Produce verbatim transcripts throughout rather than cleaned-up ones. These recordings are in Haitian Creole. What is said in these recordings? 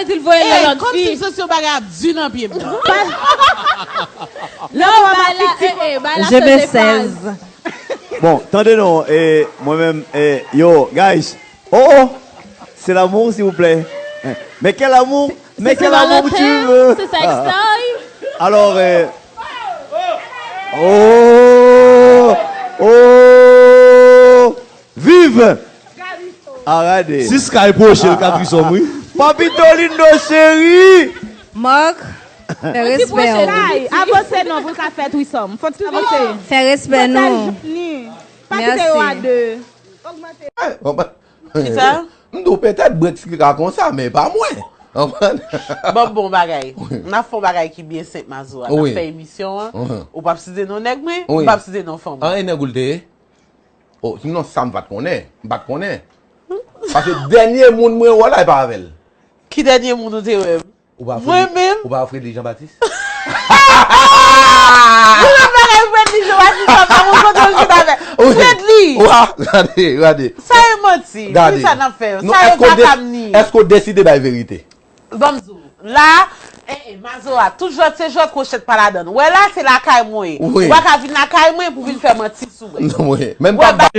Si l voye l nan lòt fi. Kòmsi m santi yon bagay ap di nan pye m nan. Non, bay la, eh, eh, bay la chans de paz. Bon, tande non, e, mwen menm, e, yo, guys, oh, oh, c'est l'amour, s'il vous plaît. Mais quel amour, mais quel amour tu veux. C'est Saint-Valentin, c'est sextoy. Alors, euh, oh, oh, vive! Arade. Siska e pwoche l ka trisòm, wi. Papito lindo cheri. Mark, fè respè w. Kay, avanse non pou l ka fè trisòm. Fò ti avanse. Fè respè nou. Pa kite yo a de. Ogmante. Kisa? M di w petèt Brix ki ka konsa, men pa mwen. Konprann? Bon, bon bagay. N ap fè yon bagay ki byen senp, Mazora. N ap fè emisyon an. Ou p ap site non nèg mwen, m p ap site non fanm. An, e nèg ou l te ye? Oh, non, sa m pa t konnen. M pa t konnen. Paske dènye moun mwen wè la, e pa avè l. Ki dènye moun ou te wè? Ou pa Fredly, ou pa Fredly Jean Baptiste? Ou menm bagay Fredly Jean Baptiste, sa pa moun kote ou chita avè. Fredly! Wa, gade, gade. Sa e manti. Gade. Ki sa n ap fè? Non, sa e èske w de-, baka m ni. Èske w deside bay verite? Ban m di w. La, eh, eh, Mazora, tout jwèt se jwèt, kwochèt pa ladann. Wè la, se lakay mwen ye. Wi. Ou pa ka vin lakay mwen pou vin fè manti sou mwen. Non, wi. Menm pa ba-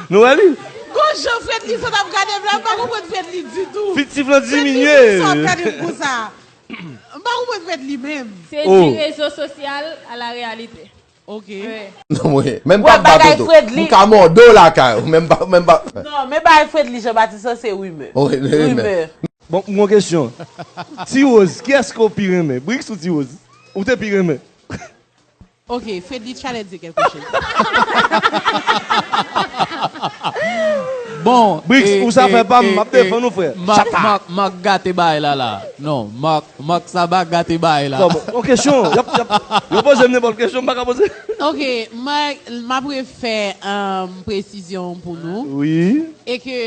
Nou wè li? Gon jan Fredly sot ap gade m la, m pa konprann Fredly ditou. Fictif lan diminye. Fredly, sa w ap gade m konsa? M pa konprann Fredly menm. Se di rezo sosyal a la reyalite. Ok. Non, mwen, menm pa bat oto. M ka mòde w lakay ou, menm pa, menm pa. Non, men bagay Fredly Jean Baptiste se rimè. Rimè. Bon, m gon kesyon. Ti Rose, kiyès ke w pi renmen? Brix ou Ti Rose? Ou te pi renmen? Ok, Fredly Chalè di kèlke choz. Bon, Brix, ou sa fè pa m, m ap defann ou, frè. Mak, Mak, Mak gate bagay la la. Non, Mak, Mak sa ba gate bagay la. Bon, bon, yon kesyon, y ap, y ap, yo poze m nenpòt kesyon, m pa ka poze. Ok, Mak, m ap refè, um, presizyon pou nou. Wi. E ke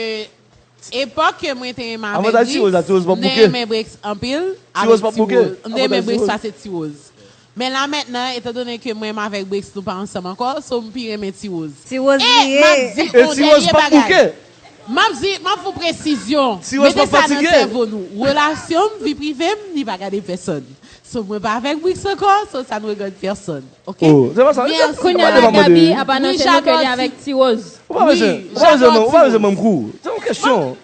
epòk ke mwen te renmen avèk Brix, m te renmen Brix anpil avèk Ti Rose. M te renmen Brix pase Ti Rose. Men la mentnan, etandone ke mwen menm avèk Brix nou pa ansanm ankò, so m pi renmen Ti Rose. Ti Rose li ye. E m ap di yon dènye bagay. M ap di, m ap fè yon presizyon. Mete sa nan sèvo nou. Relasyon m, vi prive m, li pa gade pèsonn. So mwen pa avèk Brix ankò, so ça ne regarde personne. Ok? Kounye a la, Gaby ap anonse nou ke li avèk Ti Rose. Ou pa bezwen, ou pa bezwen, non, ou pa bezwen ban m kou. Se yon kesyon.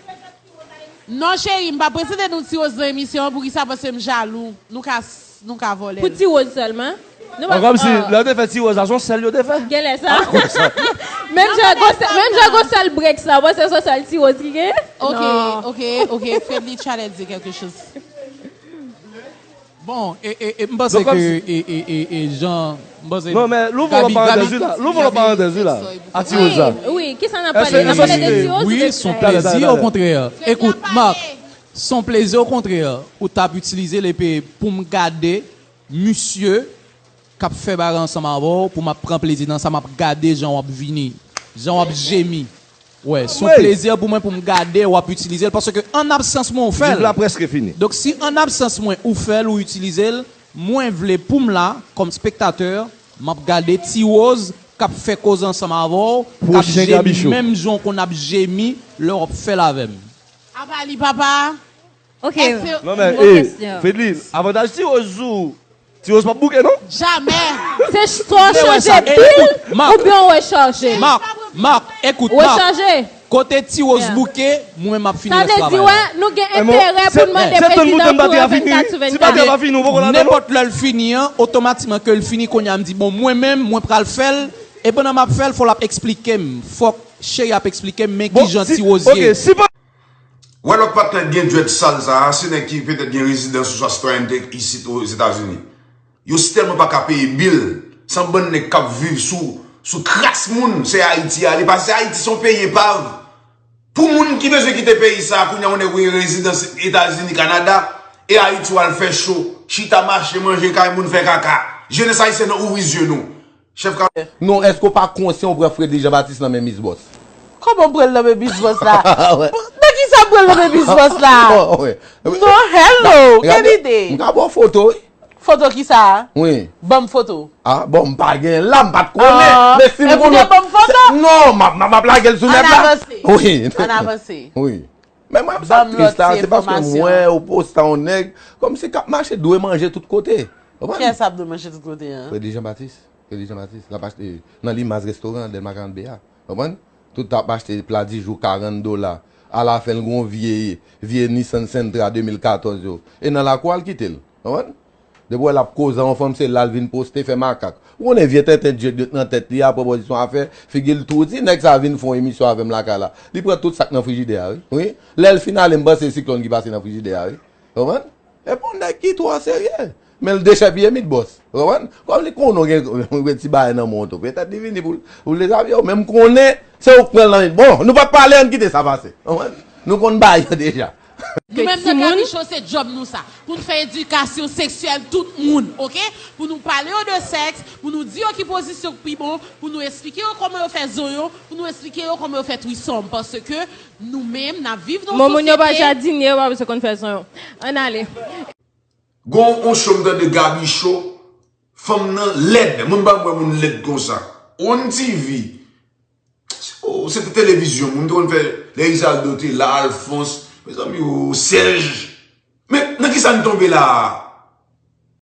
Non, cheri, m pa prezante nou Ti Rose nan emisyon an, poukisa? Paske m jalou. Nou ka, nou ka vòlè l. Pou Ti Rose sèlman? An, kòmsi lè yo te fè Ti Rose la, se yon sèl yo te fè. Genlè sa. Menm jan gon sèl, menm jan gon sèl Brix la, ou panse se yon sèl Ti Rose ki genyen? Ok, ok, ok. Fredly Chalè di kèlke choz. Bon, e, e, e, m panse ke, e, e, e, e, jan, m panse. Non, men, louvre yon parantèz, wi, la. Louvre yon parantèz, wi, la. A Ti Rose la. Wi, wi, kisa n ap pale? N ap pale de Ti Rose? Wi, se yon plezi, okontrè. Ekout, Mak, se yon plezi, okontrè. Ou t ap itilize l, epi pou m gade misye k ap fè bagay ansanm avè w, pou m ap pran plezi nan sa, m ap gade jan w ap vini, jan w ap jemi. Wè, se yon plezi pou mwen pou m gade w ap itilize l, paske an absans mwen ou fè l. Liv la prèske fini. Donk, si an absans mwen ou fè l, ou itilize l, mwen vle pou m la, kòm spektatè, m ap gade Ti Rose k ap fè koze ansanm avè w, k ap jemi menm jan w konn ap jemi lè w ap fè l avè m. Apa li, papa? Ok. Non, men, e, Fredly, avantaj Ti Rose sou Ti Rose p ap bouke, non? Jamè! Se swa w chanje pil oubyen w rechanje? Mak, Mak, ekout, Mak. Rechanje. Kote Ti Rose bouke, mwen menm m ap fini rès travay la. Sa vle di, wè, nou gen enterè pou n mande prezidan kouran vennkat sou vennkat. Nenpòt lè l fini an, otomatikman ke l fini, kounye a m di, bon, mwen menm, mwen pral fè l, e pandan m ap fè l, fò l ap eksplike m. Fòk cheri ap eksplike m, men kijan Ti Rose ye. Wè lòt patnè k gen djwèt sal sa a, se nèg ki petèt gen rezidans oswa sitwayènte isit Ozetazini. Yo tèlman pa ka peye bil, se yon bann nèg k ap viv sou, sou kras moun, se Ayiti a, li pa, se Ayiti se yon peyi epav. Pou moun ki bezwen kite peyi sa a, kounye a yon nèg ou gen rezidans Etazini, Kanada, e Ayiti w al fè cho, chita mache, manje kay moun, fè kaka. Jenès ayisyèn nan ouvri zye nou. Chèf ka. Non, èske w pa konsyan w pran Fredly Jean Baptiste nan men Miss Boss? Kòman m pran l nan men Miss Boss la? Nan kisa m pran l nan men Miss Boss la? Non, hello, kèl ide? M ka ba w foto, wi. Foto kisa? Wi. Ban m foto. Ah, bon, m pa gen la, m pa t konnen. Men si m konnen. Ban m foto. Non, m ap, m ap lage l sou nèt la. Ann avanse. Wi. Ann avanse. Wi. Men mwen, sa tris la, se paske enfòmasyon. Mwen ou posta yon nèg kòmsi k ap mache dwe manje tout kote. Konprann? Kiyès ap dwe manje tout kote an? Fredi Jean Baptiste. Fredi Jean Baptiste. L ap achte nan Limaz restoran Dèlma karant B a. Konprann? Tout ap achte pla dijou karant dola. Alafen l gon vye, vye Nissan Sentra de mil katòz yo. E nan lakou a l kite l. Konprann? Depi w wè l ap koze a yon fanm, se la l vin poste, fè makak. Ou konnen vye tenten djed nan tèt li a, pran pozisyon afè, figi l tou di, nèg sa vin fè yon emisyon avè m lakay la. Li pran tout sa k nan frijidè a, wi. Wi. Lè l fin ale, m panse se siklòn ki pase nan frijidè a, wi. Konprann? E pa yon nèg ki twò serye. Men l dechèpiye mit bòs. Konprann? Kòm li konnen w gen yon ti bagay nan men w tou. Petèt li vini pou, pou l dezabye w. Men m konnen se ou k pran l nan men. Bon, nou p ap pale, ann kite sa pase. Konprann? Nou konn bagay yo deja. Nou menm nan Gaby Show, se djòb nou sa. Pou n fè edikasyon seksyèl tout moun, oke? Pou nou pale yo de sèks, pou nou di yo ki pozisyon k pi bon, pou nou esplike yo kòman yo fè zonyon, pou nou esplike yo kòman yo fè trisòm. Paske nou menm, n ap viv nan yon sosyete. Bon, moun yo pa jadinye, yo pa bezwen konn fè zonyon. Ann ale. Gon yon show m tande Gaby Show, fanm nan lèd. Mwen m pa wè moun lèd konsa. On TV. Oh, se te televizyon, moun te konn fè Lè Isaldo te la, Alphonse, mezanmi, oh, Serge. Men nan kisa n tonbe la a?